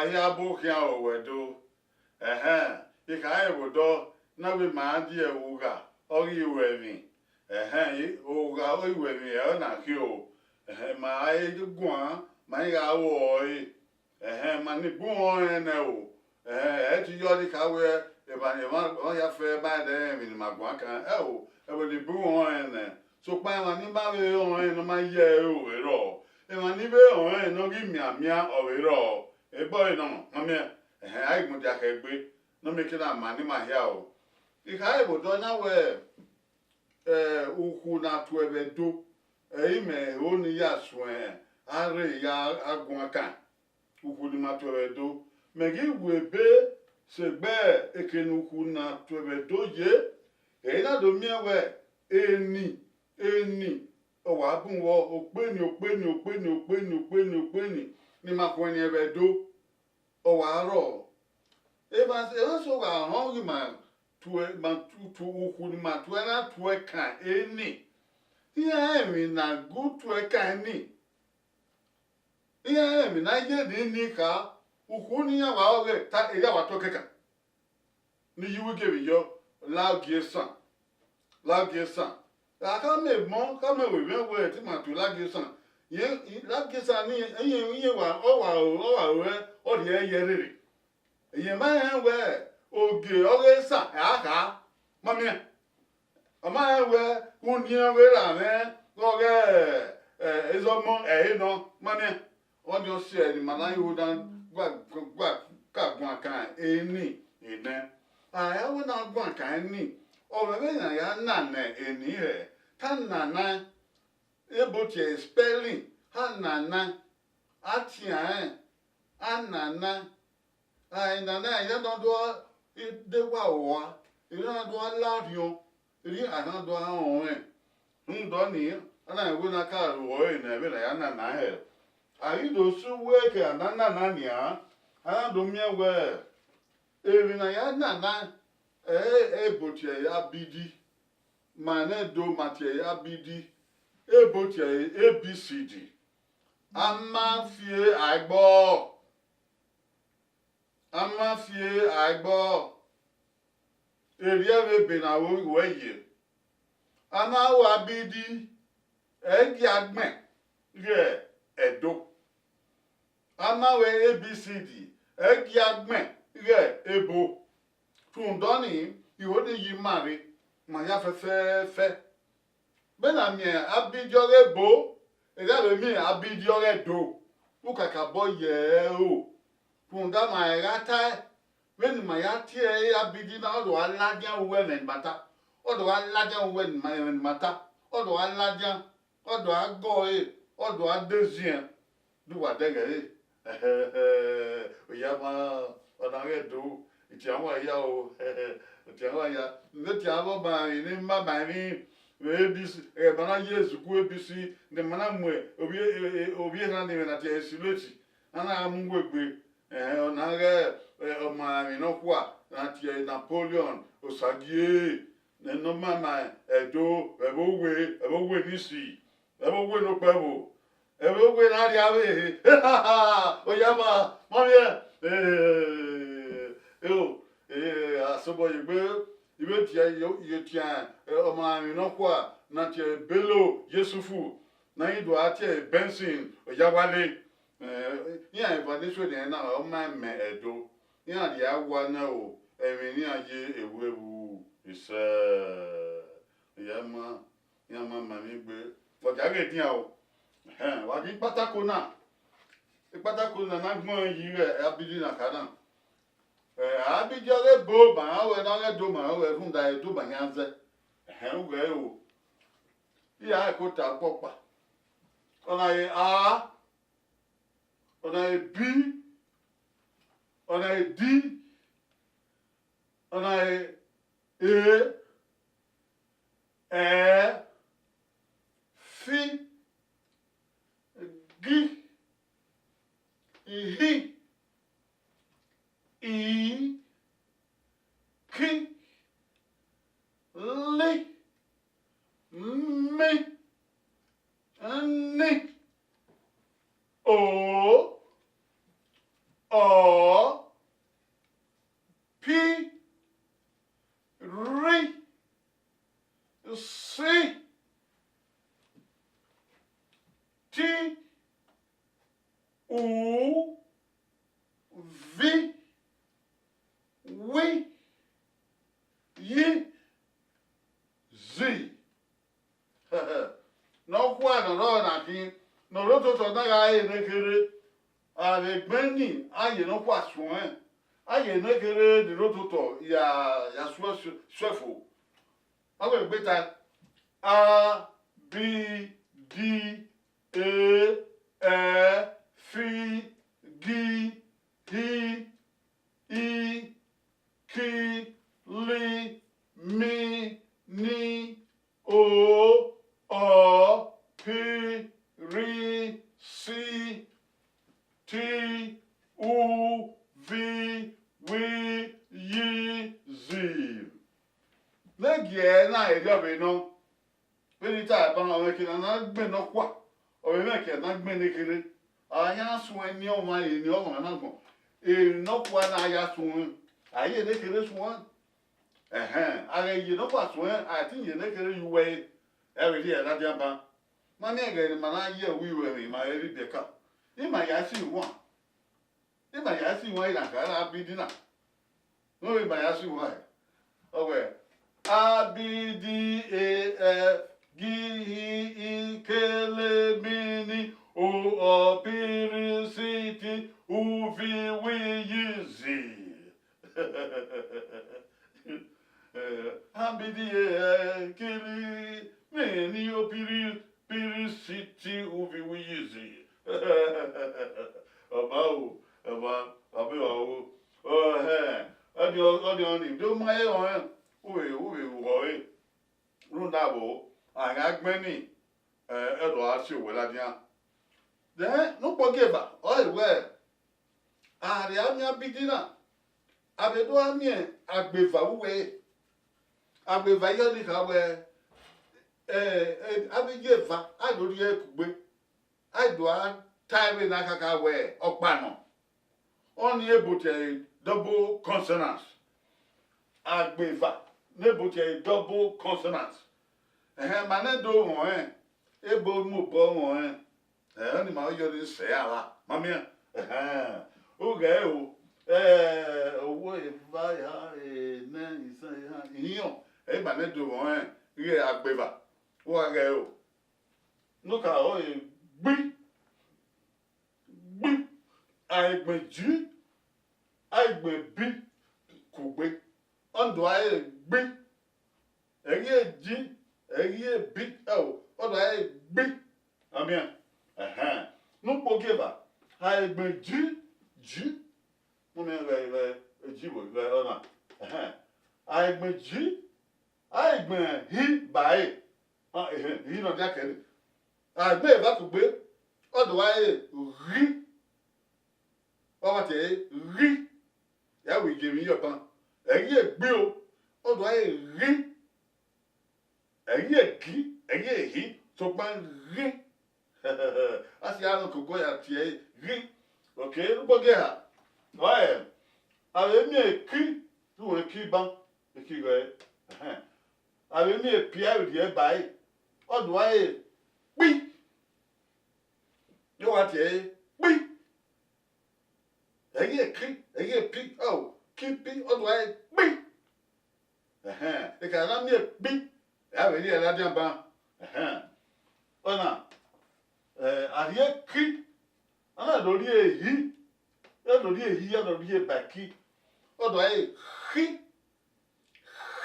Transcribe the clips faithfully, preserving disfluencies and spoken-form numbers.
Ọ ya bu khian owẹ do. Ẹhẹn, I khare vbe odọ na wẹ ma die ugha, ọ ghi ru ẹmwẹ. Ẹhẹn, ugha ọ ghi ru ẹmwẹ, ẹre na khin o. Ẹhẹn, ma i guan, ma i gha ru ọre. Ẹhẹn, ma ni bu ọnrẹn nẹ o. Ẹhẹn, ẹ i te yọ ni kha wẹ emwa, emwa, emwa ya fẹ ma rẹn emwi ne ima guan kan. Ẹ o, ẹvbo ni bu ọnrẹn nẹ. Sokpan emwa ni ma vbe ọnrẹn ne ọ ma ye ẹre, ọ vbe rrọọ. Emwa ni vbe ọnrẹn ne ọ ghi mianmian, ọ vbe rrọọ. Egbe ọre nọ, ma miẹn. Ẹhẹn, a i mudia khẹ egbe. Ne ọ miẹn ke na ma ne ima hia o. I khare vbe odọ na wẹ, eh, ukhu na tuẹ vbe Ẹdo, ẹ i mẹ ẹho ne I ya suẹn, a rre ya a guan kan. Ukhu ni ma tuẹ vbe Ẹdo. Mẹ ghi wu ebe sẹ egbe eke ne ukhu na tuẹ vbe Ẹdo ye, ẹ i na do miẹn wẹ eni, eni, ọ wa bun vbọ, okpeni, okpeni, okpeni, okpeni, okpeni, okpeni, ne ima khuẹnniẹn vbe Ẹdo. Ọ wa rrọọ. Emwa, emwa eso gha họn ghi ma tuẹ, ma tu, tu ukhu ni ma tuẹ na tuẹ kan eni. Iran rẹn emwi na gu tuẹ kan eni. Iran rẹn emwi na ye ni ni kha, ukhu ne iran wa ọghe ta, erriọ a wa tuẹ kẹkan. Ne I ye uwu gie vbe yọ, la gie esan, la gie esan. A khama emọ, khama ẹvbo mwẹ wẹ te ima tuẹ la gie esan. Rẹn, la gie esan ni, iye, iye wa, ọ wa ro, ọ wa ro, ọ rhie ẹre ye rere. Iye ma rẹn wẹ ogie ọghe esan, a kha, ma miẹn. Ọ ma rẹn wẹ uniẹn ọghe erha mwẹ, ọghe, eh, ezọmọ, ẹ i re nọ, ma miẹn. Ọnii ọ si ẹre ne ima na ho na gua, gua ka guan kan eni enẹ. A ya wẹ na guan kan eni, ọ mwẹ vbene a ya nana eni hẹ, ta nana, ebo tie spelling, a nana, a tian rẹn, a nana, a nana, a ya na do de wa rua, erriọ na do la orhiọn, erriọ a na do rọnrẹn. Rhunmwuda ọnii, a na rẹn wẹ na ka ru ẹre nẹ vbene a ya nana hẹ. A ghi do sẹ uwu ẹre ke a na nana nian, a na do miẹn wẹ emwi ne a ya nana, ẹ, ebo tie abidi, ma nẹ do ma tie abidi, ebo tie A B C D. A ma fi ẹre a i gbọ. A ma fi ẹre a i gbọ. Erriọ vbe ebe ne a ru ẹre ye. A ma ru abidi, ẹ i gia gbẹn ghe Ẹdo. A ma ru A B C D, ẹ i gia gbẹn ghe ebo. Rhunmwuda ọnii, ihwo ni ye ima rre, ma ya fẹfẹfẹ. Vbene a miẹn abidi ọghe ebo, erha vbe miẹn abidi ọghe Ẹdo, u kakabọ ye ẹre o. Rhunmwuda ma rẹn gha tae, vbene ima ya tie ẹre abidi na, ọ do gha ladian uwu ẹmwẹ ne ima ta, ọ do gha ladian uwu ẹmwẹ ne ima ta, ọ do gha ladian, ọ do gha gọ ẹre, ọ do gha de ziẹn. De uwa dẹghẹ ẹre? Oya ma, ọna ghẹ do, itian wa ya o, itian wa ya. Ne itian vbe ọmọ emwi ne ma ma emwi, vbe A B C, ẹghẹ ma na ye ezuku A B C, ne ma na mu ovbi, ovbi erhan ni mwẹ na tie Sileti, a na gha mu uwu egbe, ẹhẹn, ọna ghẹ, eh, ọmọ emwi nọkhua na tie Napoleon Osagie, ne ọ ma ma Ẹdo, ẹvbo uwe, ẹvbo uwe ni si. Ẹvbo uwe ne okpẹvbo, ẹvbo uwe ne a rhie avbe ehe. Oya ma, ma miẹn. Eh, eo, eh, asobọ ye egbe, I vbe tie, yo, yo tie, eh, ọmọ emwi nọkhua na tie Bello Yesufu, ne a ghi do a tie Benson Oyawale. Eh, iran eva ni suẹn nẹ na, ọ ma mẹ Ẹdo. Iran rhie awa na o, ẹmwẹ ne iran ye ewuewhu isẹ. Oya ma, iran ma ma emwi gbe. Ọ dia ghe edian o. Ẹhẹn, wa ghi kpatako na. Ikpatako na na gbẹn ọẹn yi ighẹ abidi na kha na. Eh, abidi ọghe ebo ma rẹn wẹ, ne ọ ghẹ do ma rẹn wẹ, rhunmwuda Ẹdo ma yan zẹ. Ẹhẹn, u ghẹ o. Iran ẹko ta ọkpọkpa. Ọna re A, ọna re B, ọna re D, ọna re E, Ẹ, F, G, H, I, K, L, M, N, O, ọ, pi, ri, si, ti, u, vi, wi, yi, zi. Ne ọ khua ne ọ rrọọ na khin, ne ọ rre ototọ na gha re ne kherhe, a vbe gbẹn ni, a ye ne ọ khua suẹn, a ye ne kherhe ni rre ototọ ya, ya suẹ, suẹ fo. Ọ wẹ gbe ta, A, B, D, E, Ẹ, Fi, Gi, Hi, I, Ki, Li, Mi, Ni, O, Ọ, Pi, Ri, Si, Ti, U, Vi, Wi, Yi, Zi. Ne gie ẹre na erriọ vbe nọ. Vbene I ta ẹban, ọmwẹ ke ne a na gbẹn nọkhua, ọmwẹ mwẹ ke a na gbẹn nekherhe. A ya suẹn eni ọmwa, eni ọmwa na gbọn. Eni nọkhua na ya suẹn, a ye nekherhe suẹn. Ẹhẹn, a ghẹ ye nọkhua suẹn, a te ye nekherhe ye uwu ẹre, ẹ vbe rhie ẹre ladian ban. Ma miẹn ẹghẹ ne ima na ye ẹvbo iruẹmwi, ima rre rre ibiẹka, ima ya si wan. Ima ya si wan iran kha ra bidi na. Ne ọ vbe ima ya si wan hẹ? Ọ wẹ, A, B, D, E, F, G, H, I, K, L, M, N, O, Ọ, P, R, S, T, U, V, W, Y, Z. Eh, A, B, D, E, F, G, H, I, M, N, O, P, R, P, R, S, T, U, V, W, Y, Z. Ọba o, ọba, ọba o. Ọhẹn, ọdẹ, ọdẹ ọnii, do ma he ọnrẹn, u vbe, u vbe ru ọre. Rhunmwuda vbo, a gha gbẹn ni, ẹ, ẹdọ a si owẹ ladian. Then, ne ukpọgieva, ọ re wẹẹ, a rhie amian bidi na, a vbe do gha miẹn agbeva vbe uwu ẹre. Agbeva yọ ni kha wẹẹ, ẹ, ẹ, avbe iye eva, a do rhie kugbe, a do gha ta ẹmwẹ na kakabọ wẹẹ ọkpa nọ. Ọnii ebo tie ẹre double consonant. Agbeva ne ebo tie ẹre double consonant. Ẹhẹn, ma nẹ do mwẹ ọnrẹn, ebo mu obọ mwẹ ọnrẹn. Ẹ, ọnii ma yọ ne sẹ ya vba, ma miẹn. Ẹhẹn, u ghẹ o, ẹ, owo eva eha, enẹ, isan eha, ihiọn, ẹ ma nẹ do mwẹ ọnrẹn, ighẹ agbeva, u gha ghẹ o. Ne ọ ka ọre gbi. Gbi, a i gbẹn ji, a i gbẹn bi kugbe, ọ do a re gbi. Ẹghi e ji, ẹghi e bi, ẹo, ọ do a re gbi. Ọ miẹn? Ẹhẹn. Ne ukpọgieva, a i gbẹn ji, ji. Ne ọ miẹn ghẹ, ghẹ, ji vbe, ghẹ ọna. Ẹhẹn. A i gbẹn ji, a i gbẹn hi ba ẹre. Ah, ẹhẹn, hi nọ dia kẹre. A i gbẹn eva kugbe, ọ do a re ghi. Ọ wa tie ẹre ghi. Ya wẹ iyemwi yọ ban. Ẹghi e gbi o, ọ do a re ghi. Ẹghi e gi, ẹghi e hi, sokpan ghi. A si a nọ ke ogo ya tie ẹre ghi. Ok, ne ukpọgieva. Ọe, a vbe miẹn eki, te uwẹ eki ban, eki ghẹ. Ẹhẹn. A vbe miẹn pi, a vbe rhie ba ẹre, ọ do a re kpi. Yọ wa tie ẹre kpi. Ẹghi e ki, ẹghi e pi, ọ, ki pi, ọ do a re kpi. Ẹhẹn, ekẹn a na miẹn kpi, ẹ a vbe rhie ladian ban. Ẹhẹn. Ọna, ẹ, a rhie ki, a na do rhie ehi, a do rhie ehi, a do rhie ba ki, ọ do a re khi.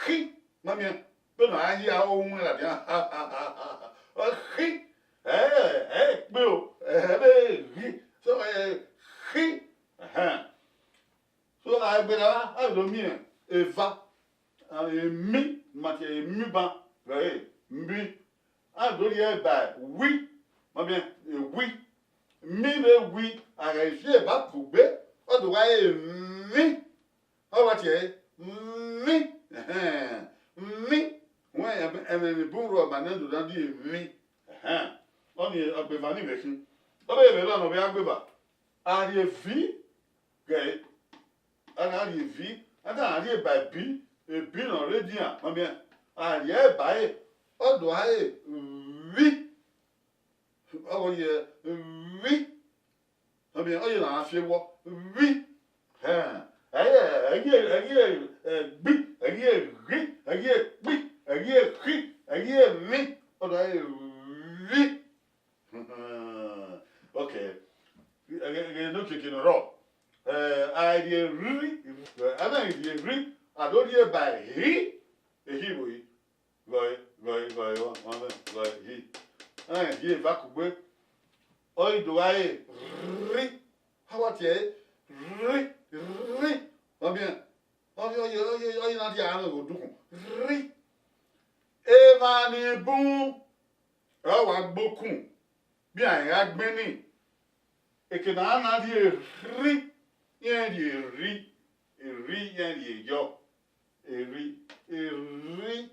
Khi, ma miẹn, vbene a hia owẹn ladian. Ọ khi, ẹ, ẹ kpe o, ẹ vbe ghi, so, ẹ, khi. Ẹhẹn. So, a gberra, a do miẹn eva, a, emi, ma tie emi ban, vbe ẹre, mi. A do rhie ba wi, ma miẹn, ewi. Mi vbe wi, a gha fi eba kugbe, ọ do gha re mi. Ọ wa tie ẹre, mi, ẹhẹn, mi. Wẹ ẹmwẹ, ẹmwẹ ni bun rrọọ ma nẹ do na die mi. Ẹhẹn. Ọnii agbeva ni vbe khin. Ọ vbe vbe rrọọ ne ọ vbe agbeva. A rhie vi, Ghe, a na rhie vi, a na rhie ba ebi, ebi ne ọ rre edian, ma miẹn, a rhie ba ẹre, ọ do a re vi. Ọ ghi ye vi. Ọ miẹn, ọ ye na fi ewọ vi. Hẹn, ẹ i re, ẹ i re, ẹ i re, ẹ, gbi, ẹ i re ghi, ẹ i re kpi, ẹ i re khi, ẹ i re mwi. Ọ do a re vi. Okay. Ẹghẹ, ẹghẹ ne okiekie ne ọ rrọọ. Eh, a rhie rri, a na rhie rri, a do rhie ba ehi, ehi vbo yi. Ghọe, ghọe, ghọe, ọmọ, ọmọ, ghọe, hi. Eh, hi eva kugbe. Ọ ghi do gha re rri. A wa tie ẹre, rri, rri. Ọ miẹn, ọ miẹn, ọ ye, ọ ye, ọ ye na dia mwẹ vbe odukhun. Rri. Emwa ni bun, ọ wa gbe okun, bi a gha gbẹn ni. Eke ne a na rhie rri, iran rhie rri, rri iran rhie yọ. Erri, erri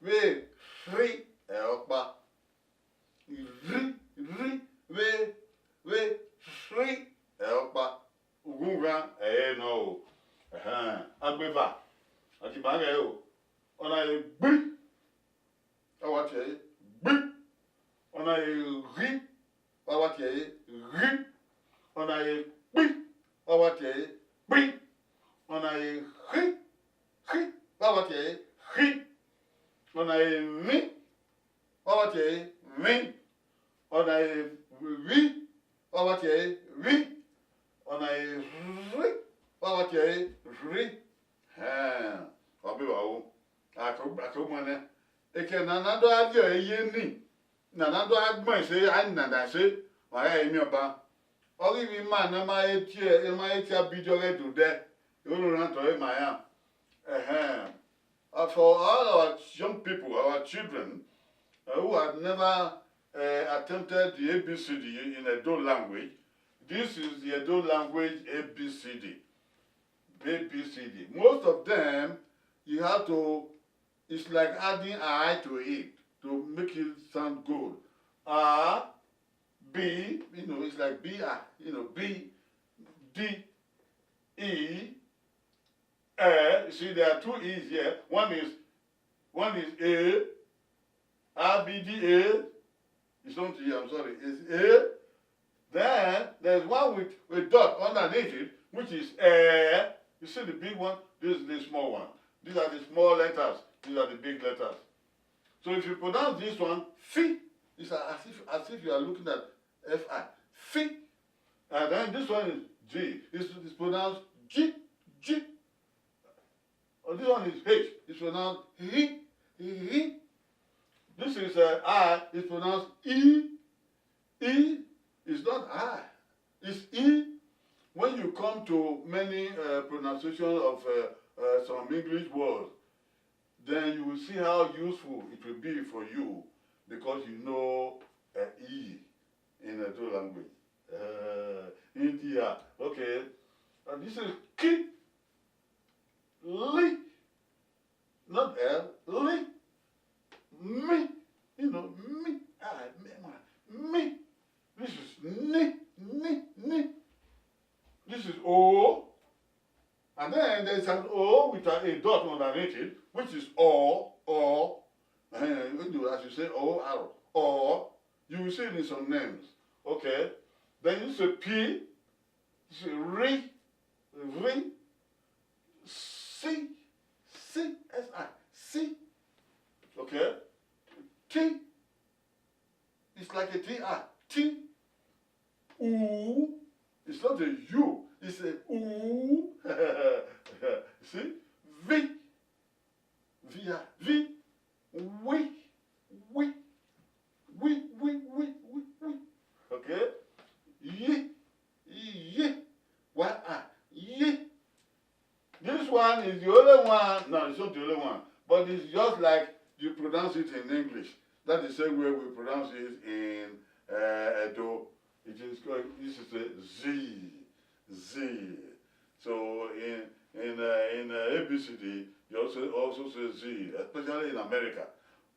vbe rri ẹ ọkpa. Rri, rri vbe, vbe rri ẹ ọkpa. Ughughan ẹre nọ o. Ẹhẹn, agbeva, a ti ma ghẹ o. Ọna re gbi, a wa tie ẹre gbi. Ọna re ghi, a wa tie ẹre ghi. Ọna re kpi, a wa tie ẹre kpi. Ọna re khi, khi, a wa tie ẹre khi. Ọna re mwi, a wa tie ẹre mwi. Ọna re vbi, a wa tie ẹre vbi. Ọna re rri, a wa tie ẹre rri. Hẹn, ọ be vbe aro, a ke, a ke mu ẹnẹ. Eke ne a na do gha viọ ẹre ye ni, ne a na do gha gbẹn ẹse, a na da ẹse, wa gha re emiọnba. Ọ ghi vbe ima ne ma he tie, ma he tie abidiọ ghẹ do dẹ, ẹ i ru na tọ ima iran. Ẹhẹn. Uh, for all our young people, our children, uh, who have never, uh, attempted the A B C D in Edo language, this is the Edo language A B C D. A B C D. Most of them, you have to, it's like adding I to it to make it sound good. A, B, you know, it's like B, A, you know, B, D, E, E. You see, there are two E's here. One is, one is A, A B D A. It's not E, I'm sorry. It's A. Then there's one with a dot underneath it, which is E. You see the big one? This is the small one. These are the small letters. These are the big letters. So if you pronounce this one, fi, it's as if, as if you are looking at F I. Fi. And then this one is G. It's, it's pronounced G, G. Oh, this one is H. It's pronounced hi, hi. This is, uh, I. It's pronounced I, I. It's not I. It's I. When you come to many, uh, pronunciation of, uh, uh, some English words, then you will see how useful it will be for you because you know, uh, I in Edo language. Uh, India, okay. And this is ki, li, not L, li, mi. You know, mi, I, mi, mi. This is ni, ni, ni. This is O. And then there's an O with a, a dot underneath it, which is O, O. Eh, when you, as you say, O, R, O. You will see it in some names. Okay. Then you say P, you say ri, ri, si, si, S I, si. Okay. T, it's like a T I. T, u, it's not a U, it's a u. See? Vi, via, vi, wi, wi, wi, wi, wi, wi, wi. Okay? Yi, yi, wa, a, yi. This one is the only one, no, it's not the only one, but it's just like you pronounce it in English. That is the same way we pronounce it in, uh, Edo. It is called, this is a Z, Z. So in, in, uh, in, uh, A B C D, you also, also say Z, especially in America.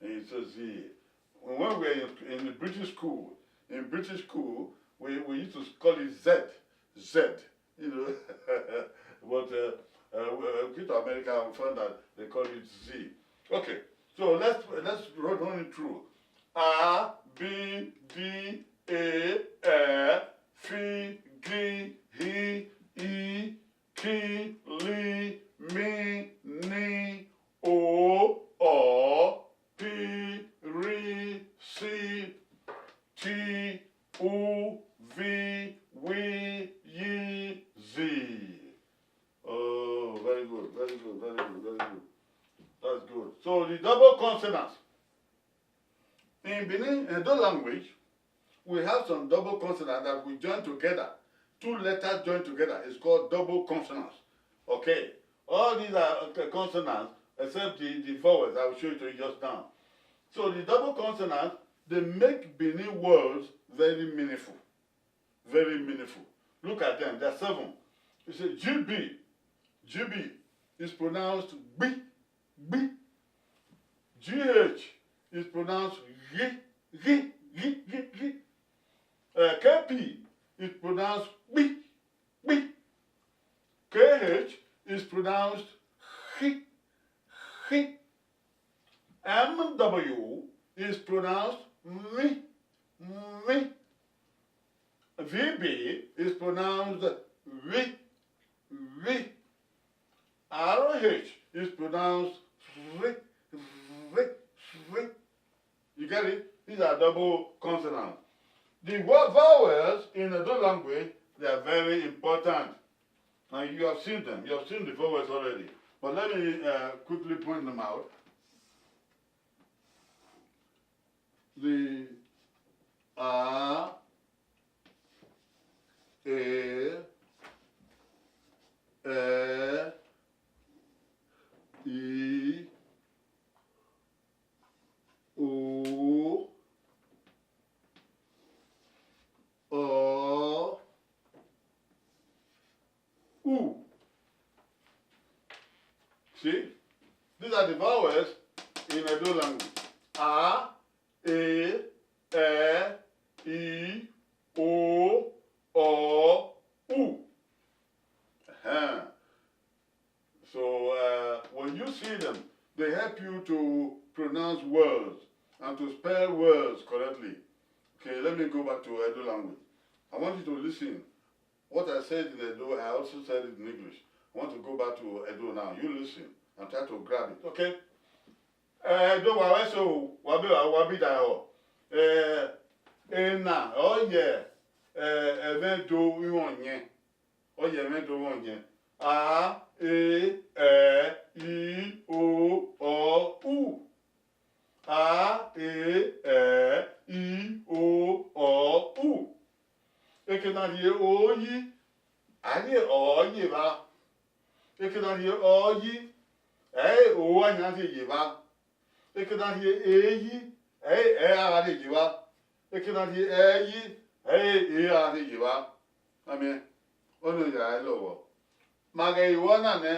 It's a Z. When we were in, in the British school, in British school, we, we used to call it Z, Z. You know, but uh, uh, we- uh, we get to America and found that they call it Z. Okay, so let's let's run, run it through. A, B, D, E, Ẹ, F, G, H, I, K, L, M, N, O, Ọ, P, R, S, T, U, V, W, Y, Z. Oh, very good, very good, very good, very good. That's good. So the double consonants. In Benin Edo language, we have some double consonants that we join together. Two letters joined together. It's called double consonants. Okay. All these are uh, consonants, except the, the vowels. I will show it to you just now. So the double consonants, they make Benin words very meaningful. Very meaningful. Look at them. There are seven. You say G B. G B is pronounced gbi, gbi. G H is pronounced ghi, ghi, ghi, ghi, ghi. Uh, K P is pronounced kpi, kpi. K H is pronounced khi, khi. M W is pronounced mwi, mwi. V B is pronounced vi, vi. R H is pronounced ri, ri, ri. You get it? These are double consonants. The wo- vowels in Edo language, they are very important. And you have seen them. You have seen the vowels already. But let me uh, quickly point them out. The A, E, Ẹ, I, O, Ọ, U. See? These are the vowels in Edo language. A, E, Ẹ, I, O, Ọ, U. Uh-huh. So uh, when you see them, they help you to pronounce words and to spell words correctly. Okay, let me go back to Edo language. I want you to listen. What I said in Edo, I also said it in English. I want to go back to Edo now. You listen and try to grab it, okay? Eh, Edo, wa wẹ so, wa be wa bi da họ. Eh, ena, ọ yẹ, eh, ẹmwẹ do ighọn yẹn. Ọ yẹ ẹmwẹ do ighọn yẹn. A, E, Ẹ, I, O, Ọ, U. A, E, Ẹ, I, O, Ọ, U. Eke na rhie o yi, a rhie ọ ye evba. Eke na rhie ọ yi, ẹ i re o a yan rhie ye evba. Eke na rhie e yi, ẹ i re ẹ a gha rhie ye evba. Eke na rhie ẹ yi, ẹ i re e a gha rhie ye evba. Amẹ, ọnii ya lọghọ. Ma ghẹ re evba na nẹ,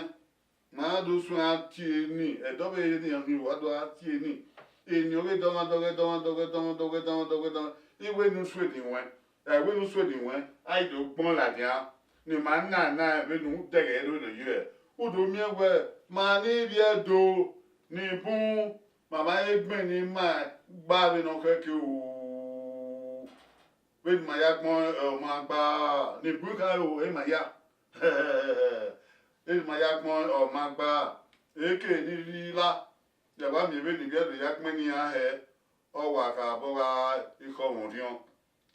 ma na do suẹn a tie ni, ẹdẹ ọvbehe ni ọ hin wa do a tie ni. Eni ọ ghe dọmwadẹ, ọ ghe dọmwadẹ, ọ ghe dọmwadẹ, ọ ghe dọmwadẹ, ọ ghe dọmwadẹ. I wẹ ne u suẹn ni wẹn, ẹ wẹ ne u suẹn ni wẹn, a i do gbọn ladian, ne ima na na vbene u dẹghe ẹre ne ọ ye. U do miẹn wẹ, ma ni vbiẹ do, ni bun, ma ma he gbẹn ni ma gba vbene ọ khẹke o. Vbene ima ya gbọn ọma gba, ni bun kharo, e ma ya. Vbene ima ya gbọn ọma gba, eke ni rri la, ya wa miẹn vbene ivbiẹrẹ ya gbẹn ne iran hẹ, ọ wa kha obọ gha ikhọmwẹ orhiọn,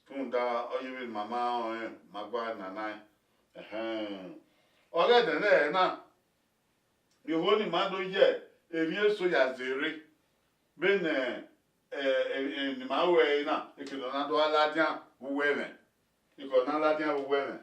rhunmwuda ọ ye vbene ima ma rẹn ma gua nana ẹn. Ẹhẹn. Ọ ghe ẹdẹnẹrẹ na, igho ne ima do ye emwi eso ya zerre, vbene, eh, eh, eh, ne ima ru ẹre na, eke ne ọ na do gha ladian vbe uwu ẹmwẹ. Eke ọ na ladian vbe uwu ẹmwẹ.